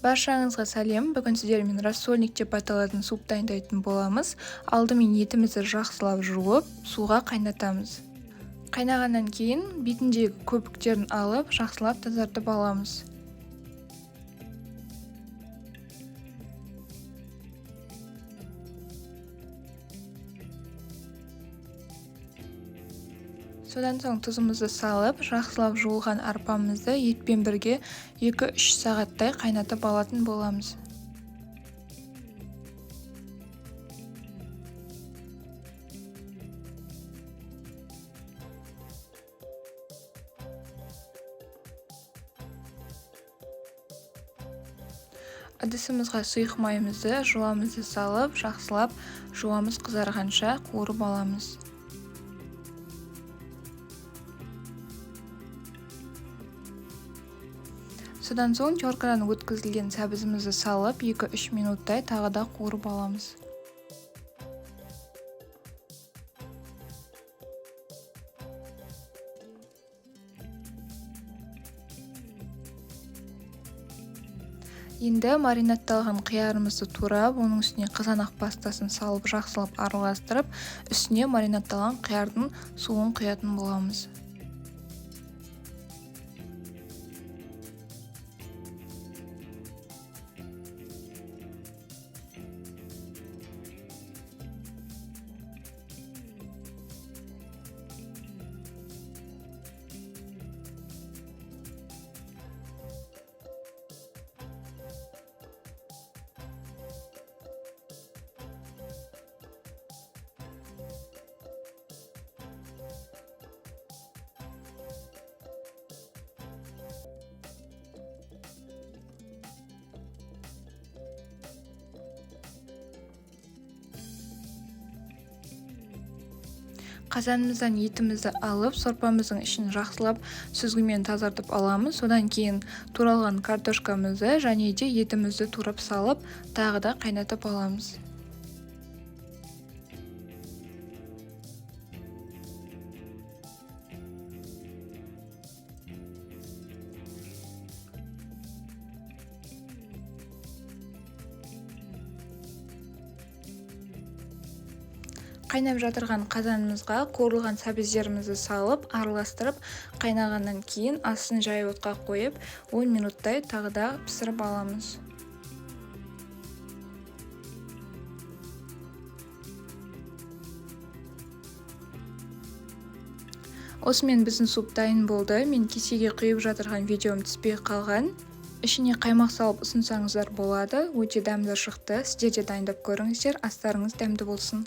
Баршаңызға сәлем! Бүгін сіздермен рассольник деп аталатын суп дайындайтын боламыз. Алдымен етімізді жақсылап жуып, суға қайнатамыз. Қайнағаннан кейін бетіндегі көбіктерін алып, жақсылап тазартып аламыз. Содан соң тұзымызды салып, жақсылап жуылған арпамызды етпен бірге 2-3 сағаттай қайнатып алатын боламыз. Ыдысымызға сұйық майымызды, жуамызды салып, жақсылап жуамыз қызарғанша қуырып аламыз. Содан соң теркадан өткізілген сәбізімізді салып, 2-3 минуттай тағы да қуырып аламыз. Енді маринадталған қиярымызды турап, оның үстіне қызанақ пастасын салып, жақсылап араластырып, үстіне маринадталған қиярдың суын құятын боламыз. Қазанымыздан етімізді алып, сорпамыздың ішін жақсылап сүзгімен тазартып аламыз. Содан кейін туралған картошкамызды және де етімізді турап салып, тағы да қайнатып аламыз. Қайнап жатырған қазанымызға қуырылған сәбіздерімізді салып, араластырып, қайнағаннан кейін астын жай отқа қойып, 10 минуттай тағы да пісіріп аламыз. Осымен біздің суп дайын болды. Мен кесеге құйып жатырған видеом түспей қалған. Ішіне қаймақ салып ұсынсаңыздар болады. Өте дәмді шықты. Сіздер де дайындап көріңіздер. Астарыңыз дәмді болсын.